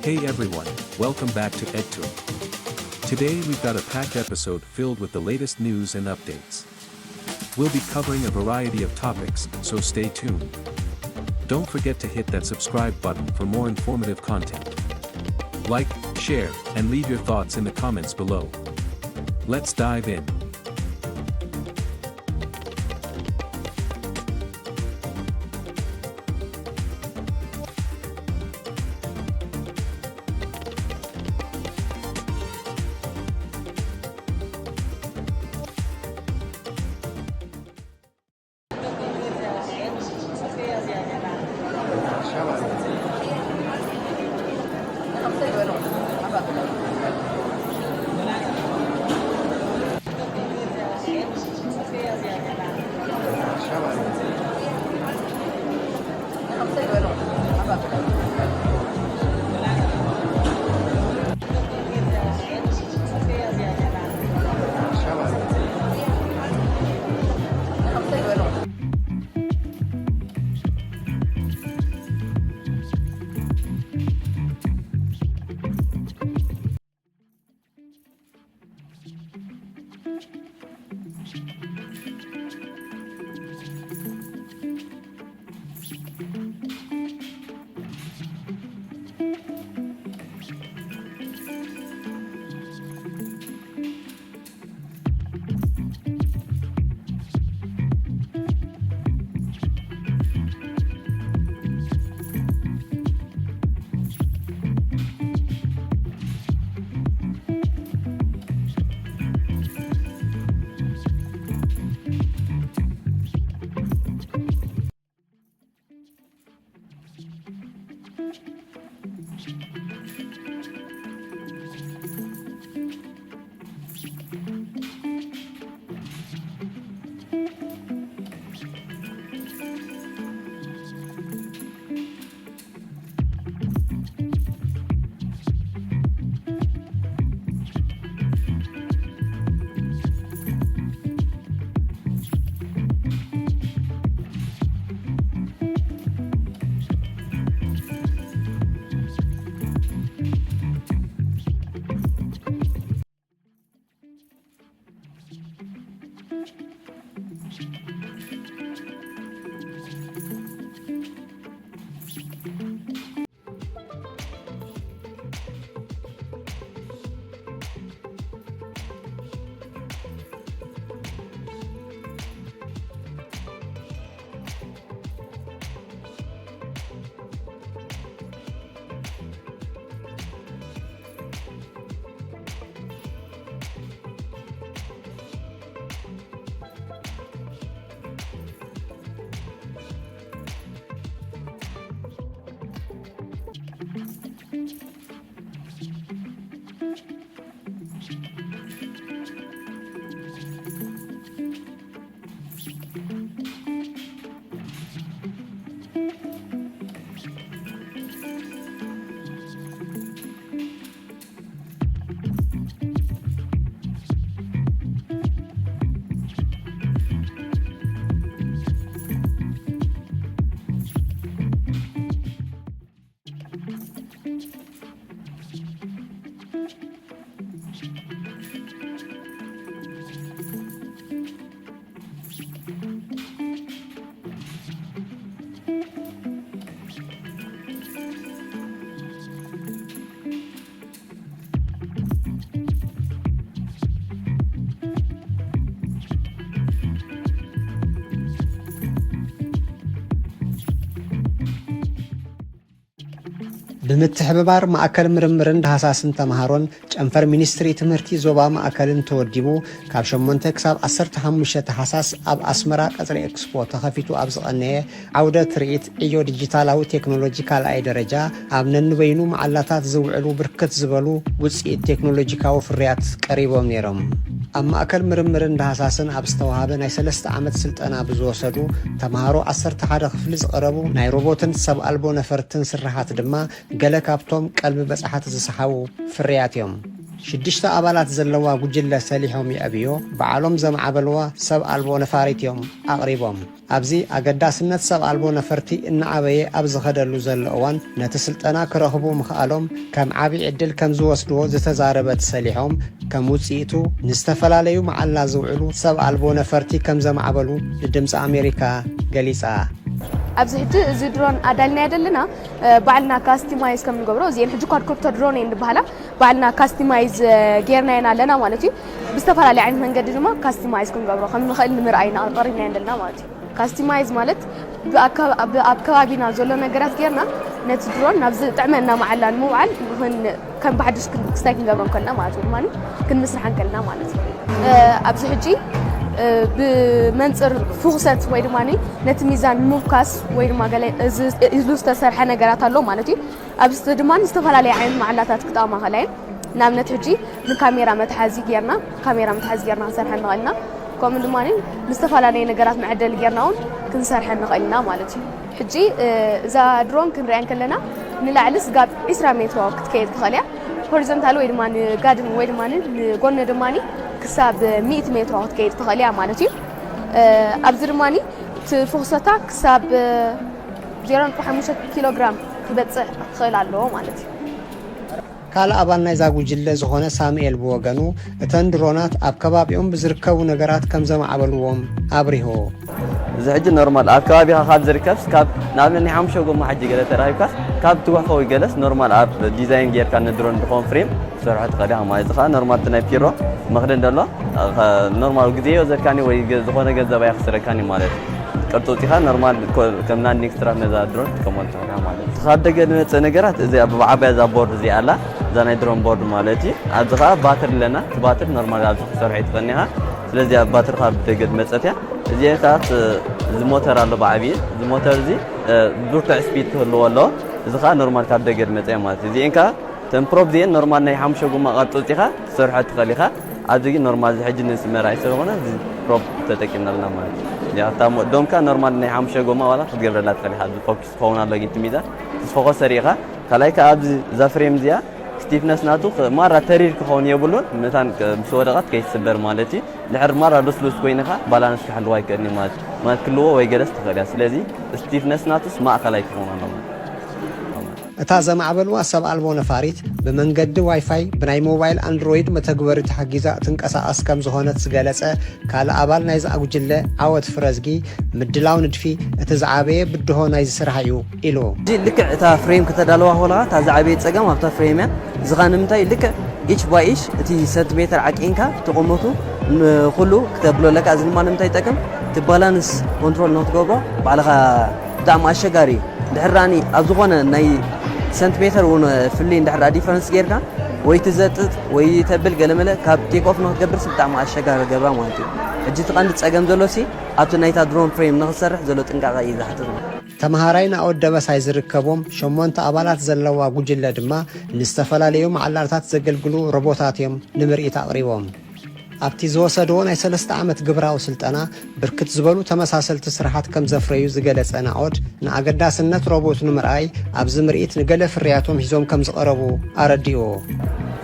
Hey everyone, welcome back to EdTour. Today we've got a packed episode filled with the latest news and updates. We'll be covering a variety of topics, so stay tuned. Don't forget to hit that subscribe button for more informative content. Like, share, and leave your thoughts in the comments below. Let's dive in. ብምትሕብባር ማእከል ምርምርን ዳህሳስን ተምሃሮን ጨንፈር ሚኒስትሪ ትምህርቲ ዞባ ማእከልን ተወዲቡ፣ ካብ ሸሞንተ ክሳብ ዓሰርተ ሓሙሽተ ታሕሳስ ኣብ ኣስመራ ቀጽሪ ኤክስፖ ተኸፊቱ ኣብ ዝቐነየ ዓውደ ትርኢት፣ ዕዮ ዲጂታላዊ ቴክኖሎጂ ካልኣይ ደረጃ ኣብ ነንበይኑ መዓላታት ዝውዕሉ ብርክት ዝበሉ ውጽኢት ቴክኖሎጂካዊ ፍርያት ቀሪቦም ነይሮም። ኣብ ማእከል ምርምርን ዳህሳስን ኣብ ዝተዋህበ ናይ ሰለስተ ዓመት ስልጠና ብዝወሰዱ ተምሃሮ፣ ዓሰርተ ሓደ ክፍሊ ዝቐረቡ ናይ ሮቦትን ሰብ ኣልቦ ነፈርትን ስርሓት ድማ ገለ ካብቶም ቀልቢ በጻሕቲ ዝሰሓቡ ፍርያት እዮም። ሽዱሽተ ኣባላት ዘለዋ ጉጅለ ሰሊሖም የዕብዮ ባዕሎም ዘማዕበልዋ ሰብ ኣልቦ ነፋሪት እዮም ኣቕሪቦም። ኣብዚ ኣገዳስነት ሰብ ኣልቦ ነፈርቲ እናዓበየ ኣብ ዝኸደሉ ዘሎ እዋን ነቲ ስልጠና ክረኽቡ ምኽኣሎም ከም ዓቢ ዕድል ከም ዝወስድዎ ዝተዛረበት ሰሊሖም፣ ከም ውጽኢቱ ንዝተፈላለዩ መዓላ ዝውዕሉ ሰብ ኣልቦ ነፈርቲ ከም ዘማዕበሉ ንድምፂ ኣሜሪካ ገሊጻ። ኣብዚ ሕጂ እዚ ድሮን ኣዳልናዮ ዘለና ባዕልና ካስቲማይዝ ከም ንገብሮ፣ እዚኤን ሕጂ ኳድኮፕተር ድሮን እየን ዝበሃላ። ባዕልና ካስቲማይዝ ጌርናየን ኣለና ማለት እዩ። ብዝተፈላለየ ዓይነት መንገዲ ድማ ካስቲማይዝ ክንገብሮ ከም ንኽእል ንምርኣይ ኢና ቀሪብናየን ዘለና ማለት እዩ። ካስቲማይዝ ማለት ኣብ ከባቢና ዘሎ ነገራት ጌርና ነቲ ድሮን ናብ ዝጥዕመና መዓላ ንምውዓል ከም ብሓድሽ ክስታይ ክንገብሮ ከለና ማለት እዩ ድማ ክንምስርሓ ከለና ማለት እዩ። ኣብዚ ሕጂ ብመንፅር ፍኹሰት ወይ ድማ ነቲ ሚዛን ምፍካስ ወይ ድማ ገለ ኢሉ ዝተሰርሐ ነገራት ኣሎ ማለት እዩ። ኣብዚ ድማ ዝተፈላለየ ዓይነት መዓላታት ክጠቕማ ከላየን፣ ንኣብነት ሕጂ ንካሜራ መትሓዚ ጌርና ካሜራ መትሓዚ ጌርና ክንሰርሐ ንኽእል ኢና። ከምኡ ድማ ንዝተፈላለየ ነገራት መዐደሊ ጌርና እውን ክንሰርሐ ንኽእል ኢና ማለት እዩ። ሕጂ እዛ ድሮን ክንሪኣ ከለና ንላዕሊ ስጋብ ዒስራ ሜትሮ ክትከይድ ትኽእል እያ። ሆሪዞንታል ወይ ድማ ንጋድም ወይ ድማ ንጎኒ ድማ ክሳብ ሚእቲ ሜትሮ ክትከይድ ትኽእል እያ ማለት እዩ። ኣብዚ ድማ እቲ ፍኹሰታ ክሳብ ዜሮ ነጥቢ ሓሙሽተ ኪሎ ግራም ክበፅሕ ክኽእል ኣለዎ ማለት እዩ። ካልእ ኣባል ናይዛ ጉጅለ ዝኾነ ሳሙኤል ብወገኑ፣ እተን ድሮናት ኣብ ከባቢኦም ብዝርከቡ ነገራት ከም ዘማዕበልዎም ኣብሪሁ። እዚ ሕጂ ኖርማል ኣብ ከባቢኻ ካብ ዝርከብስ ካብ ንኣብነት ናይ ሓሙሽተ ጎማ ሕጂ ገለ ተራኺብካስ ካብ ትጓሖ ወይ ገለስ ኖርማል ኣብ ዲዛይን ጌርካ ንድሮን ዝኾን ፍሬም ክትሰርሖ ትኽእል ኢኻ ማለት እዩ። እዚ ኸኣ ኖርማል እቲ ናይ ፒሮ መኽደን ደሎ ኖርማል ግዜ ይወዘካኒ ወይ ዝኾነ ገንዘብ ኣይኽስረካኒ ማለት እዩ። ቅርፂ ኣውፂኻ ኖርማል ከም ናንዲንግ ስትራፕ ነዛ ድሮን ትጥቀመሉ ትኽእል ኢኻ ማለት እዩ። ካብ ደገ ዝመፅእ ነገራት እዚ ኣብ ብዓባያ እዛ ቦርድ እዚኣ ኣላ እዛ ናይ ድሮን ቦርድ ማለት እዩ። ኣብዚ ኸዓ ባትሪ ኣለና እቲ ባትሪ ኖርማል ኣብዚ ክሰርሖ ይትኽእልኒ ኢኻ። ስለዚ ኣብ ባትሪ ካብ ደገ ዝመፀት እያ። እዚአን ከዓት እዚ ሞተር ኣሎ ብዓብዪ እዚ ሞተር እዚ ብርቱዕ ስፒድ ክህልዎ ኣለዎ። እዚ ኸዓ ኖርማል ካብ ደገ ዝመፀ ማለት እዩ። እዚአን ከዓ እተን ፕሮፕ እዚአን ኖርማል ናይ ሓሙሽተ ጎማ ቅርፂ ኣውፂኻ ክትሰርሖ ትኽእል ኢኻ። ኣብዚ ግን ኖርማል እዚ ሕጂ ንመርዓ ስለኾነ እዚ ፕሮፕ ተጠቂምና ኣለና ማለት እዩ። እታ ዶምካ ኖርማል ናይ ሓሙሽተ ጎማ ዋላ ክትገብረላ ትኽእል ኢኻ። ኣብዚ ፎኪስ ክኸውን ኣሎ ግን እቲ ሚዛን ምስ ፎኮስ ሰሪእኻ ካልኣይ ከኣ ኣብዚ እዛ ፍሬም እዚኣ ስቲፍነስ ናቱ ማራ ተሪር ክኸውን የብሉን። መታን ምስ ወደቐት ከይትስበር ማለት እዩ። ድሕር ማራ ልስሉስ ኮይንኻ ባላንስ ክሕልዋ ይክእልኒ ማለት ማለት ክልዎ ወይ ገለስ ትኽእል እያ። ስለዚ ስቲፍነስ ናቱስ ማእከላይ ክኸውን ኣለዎ። እታ ዘማዕበልዋ ሰብ ኣልቦ ነፋሪት ብመንገዲ ዋይፋይ ብናይ ሞባይል ኣንድሮይድ መተግበሪ ተሓጊዛ ትንቀሳቐስ ከም ዝኾነት ዝገለጸ ካልእ ኣባል ናይዛ ጉጅለ ዓወት ፍረዝጊ፣ ምድላው ንድፊ እቲ ዝዓበየ ብድሆ ናይዚ ስራሕ እዩ ኢሉ። እዚ ልክዕ እታ ፍሬም ከተዳልዋ ከለኻ እታ ዝዓበየ ጸገም ኣብታ ፍሬም እያ። እዚ ኸኣ ንምንታይ ልክዕ ኢች ባይ ኢች እቲ ሰንቲሜተር ዓቂንካ እቲ ቁመቱ ንኹሉ ክተብሎ ኣለካ። እዚ ድማ ንምንታይ ይጠቅም? እቲ ባላንስ ኮንትሮል ንክትገብሮ ባዕልኻ ብጣዕሚ ኣሸጋሪ እዩ። ድሕር ዳኣኒ ኣብ ዝኾነ ናይ ሰንቲሜተር እውን ፍሊ እንድሕር ዳኣ ዲፈረንስ ጌርካ ወይ ትዘጥጥ ወይ ተብል ገለመለ ካብ ቴክ ኦፍ ንክትገብርስ ብጣዕሚ ኣሸጋሪ ገብራ ማለት እዩ። ሕጂ እቲ ቀንዲ ጸገም ዘሎሲ ኣብቲ ናይታ ድሮን ፍሬም ንክትሰርሕ ዘሎ ጥንቃቐ እዩ ዝሓትት ማለት እዩ። ተምሃራይ ናኦድ ደበሳይ ዝርከቦም ሸሞንተ ኣባላት ዘለዋ ጉጅለ ድማ ንዝተፈላለዩ መዓላታት ዘገልግሉ ሮቦታት እዮም ንምርኢት ኣቕሪቦም። ኣብቲ ዝወሰድዎ ናይ ሰለስተ ዓመት ግብራዊ ስልጠና ብርክት ዝበሉ ተመሳሰልቲ ስራሓት ከም ዘፍረዩ ዝገለጸ ናኦድ፣ ንኣገዳስነት ሮቦት ንምርኣይ ኣብዚ ምርኢት ንገለ ፍርያቶም ሒዞም ከም ዝቐረቡ ኣረዲኡ።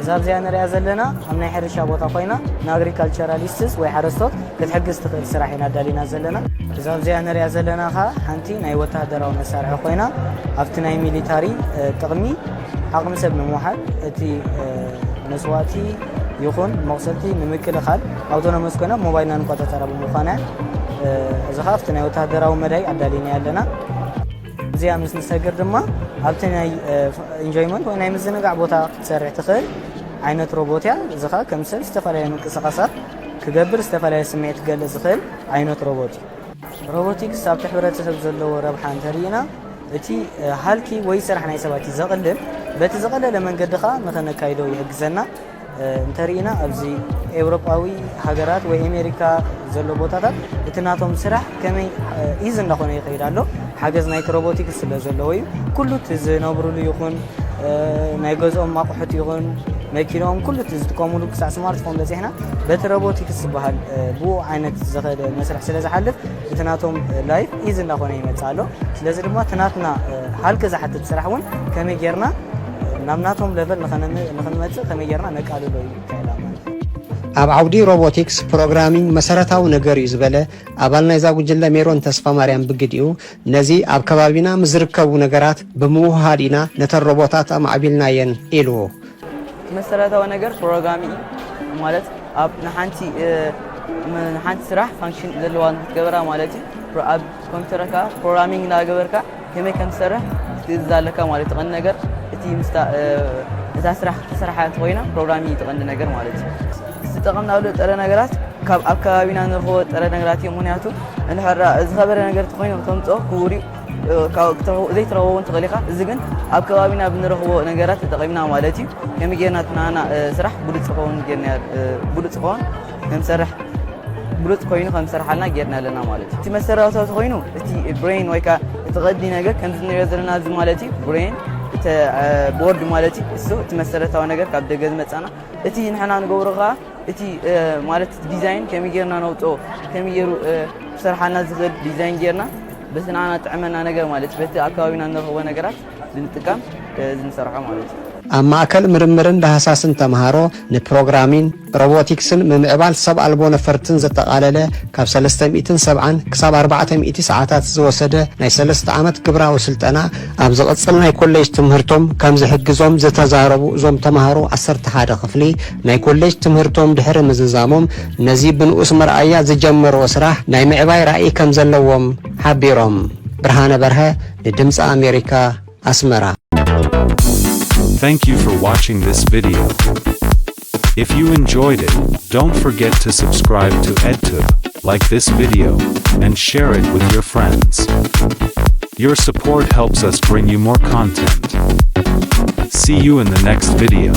እዛ ኣብዚኣ ንሪኣ ዘለና ኣብ ናይ ሕርሻ ቦታ ኮይና ንኣግሪካልቸራሊስትስ ወይ ሓረስቶት ክትሕግዝ ትኽእል ስራሕ ኢና ኣዳሊና ዘለና። እዛ ኣብዚኣ ንሪኣ ዘለና ኸዓ ሓንቲ ናይ ወታደራዊ መሳርሒ ኮይና ኣብቲ ናይ ሚሊታሪ ጥቕሚ ዓቕሚ ሰብ ንምውሓድ እቲ መስዋእቲ ይኹን መቑሰልቲ ንምክልኻል ኣውቶኖመስ ኮይና ሞባይልና ንቆፃፀራ ብምዃና እዚ ኸዓ ኣብቲ ናይ ወታደራዊ መዳይ ኣዳሊናያ ኣለና። እዚኣ ምስ ንሰግር ድማ ኣብቲ ናይ ኢንጆይመንት ወይ ናይ ምዝንጋዕ ቦታ ክትሰርሕ ትኽእል ዓይነት ሮቦት እያ። እዚ ኸዓ ከም ሰብ ዝተፈላለየ ምንቅስቓሳት ክገብር ዝተፈላለየ ስምዒት ክገልፅ ዝኽእል ዓይነት ሮቦት እዩ። ሮቦቲክስ ኣብቲ ሕብረተሰብ ዘለዎ ረብሓ እንተርኢና እቲ ሃልኪ ወይ ስራሕ ናይ ሰባት እዩ ዘቕልል። በቲ ዝቐለለ መንገዲ ኸዓ ንኸነካይዶ ይሕግዘና። እንተርኢና ኣብዚ ኤውሮጳዊ ሃገራት ወይ ኣሜሪካ ዘሎ ቦታታት እቲ ናቶም ስራሕ ከመይ ኢዝ እንዳኾነ ይኸይድ ኣሎ። ሓገዝ ናይቲ ሮቦቲክስ ስለ ዘለዎ እዩ። ኩሉ እቲ ዝነብሩሉ ይኹን ናይ ገዝኦም ኣቑሑት ይኹን መኪኖም ኩሉ እቲ ዝጥቀሙሉ ክሳዕ ስማርትፎን በፂሕና በቲ ሮቦቲክስ ዝበሃል ብኡ ዓይነት ዝኸደ መስርሕ ስለ ዝሓልፍ እቲ ናቶም ላይፍ ኢዝ እንዳኾነ ይመፅእ ኣሎ። ስለዚ ድማ እቲ ናትና ሃልኪ ዝሓትት ስራሕ እውን ከመይ ጌርና ናብ ናቶም ለቨል ንኸነመ- ንኽንመፅእ ከመይ ጌርና ነቃልሎ እዩ እቲ ዕላማ። ኣብ ዓውዲ ሮቦቲክስ ፕሮግራሚንግ መሰረታዊ ነገር እዩ ዝበለ ኣባል ናይዛ ጉጅለ ሜሮን ተስፋማርያም ብግዲኡ፣ ነዚ ኣብ ከባቢና ምስ ዝርከቡ ነገራት ብምውህሃድ ኢና ነተን ሮቦታት ኣማዕቢልናየን ኢሉ። መሰረታዊ ነገር ፕሮግራሚ እዩ ማለት ኣብ ንሓንቲ እ፣ ም- ንሓንቲ ስራሕ ፋንክሽን ዘለዋ ንክትገበራ ማለት እዩ። ፕሮ- ኣብ ኮምፒውተርካ ፕሮግራሚንግ እናገበርካ ከመይ ከም ትሰርሕ ትእዝዝ ኣለካ ማለት እዩ። ቀንዲ ነገር እቲ ምስታ እ፣ እታ ስራሕ ተሰርሓ እንተኮይና ፕሮግራሚ እዩ እቲ ቀንዲ ነገር ማለት እዩ። ዝጠቐምናሉ ጥረ ነገራት ካብ ኣብ ከባቢና ንረኽቦ ጥረ ነገራት እዮም። ምክንያቱ እንድሕር ዝኸበረ ነገር ተኮይኑ ክተምፅኦ ክቡር እዩ። እ፣ ካብ ክትረኽቦ- ዘይትረኽቦ እውን ትኽእል ኢኻ። እዚ ግን ኣብ ከባቢና ብንረኽቦ ነገራት ተጠቒምና ማለት እዩ። ከመይ ጌርና እቲ ናና እ፣ ስራሕ ብሉፅ ዝኸውን ጌርና እ፣ ብሉፅ ዝኸውን ከምሰርሕ ብሉፅ ኮይኑ ከምሰርሓልና ጌርና ኣለና ማለት እዩ። እቲ መሰረታዊ ተኮይኑ እቲ ብሬን ወይ ከዓ እቲ ቀዲ ነገር ከምዚ ንሪኦ ዘለና እዚ ማለት እዩ ብሬን እቲ እ፣ ቦርድ ማለት እዩ። እሱ እቲ መሰረታዊ ነገር ካብ ደገ ዝመፃና እቲ ንሕና ንገብሮ ከዓ እቲ እ፣ ማለት እቲ ዲዛይን ከመይ ጌርና ነውፅኦ ከመይ ገይሩ እ፣ ክሰርሓልና ዝኽእል ዲዛይን ጌርና በቲ ንዓና ጥዕመና ነገር ማለት በቲ ኣብ ከባቢና ንረኽቦ ነገራት ብምጥቃም እ፣ ዝንሰርሖ ማለት እዩ። ኣብ ማእከል ምርምርን ዳህሳስን ተምሃሮ ንፕሮግራሚን ሮቦቲክስን ምምዕባል ሰብ ኣልቦ ነፈርትን ዘጠቓለለ ካብ ሰለስተ ሚእትን ሰብዓን ክሳብ ኣርባዕተ ሚእቲ ሰዓታት ዝወሰደ ናይ ሰለስተ ዓመት ግብራዊ ስልጠና ኣብ ዝቕጽል ናይ ኮሌጅ ትምህርቶም ከም ዝሕግዞም ዝተዛረቡ እዞም ተምሃሮ ዓሰርተ ሓደ ክፍሊ ናይ ኮሌጅ ትምህርቶም ድሕሪ ምዝዛሞም ነዚ ብንኡስ መርኣያ ዝጀመርዎ ስራሕ ናይ ምዕባይ ራእይ ከም ዘለዎም ሓቢሮም። ብርሃነ በርሀ ንድምፂ ኣሜሪካ ኣስመራ። Thank you for watching this video. If you enjoyed it, don't forget to subscribe to EdTube, like this video, and share it with your friends. Your support helps us bring you more content. See you in the next video.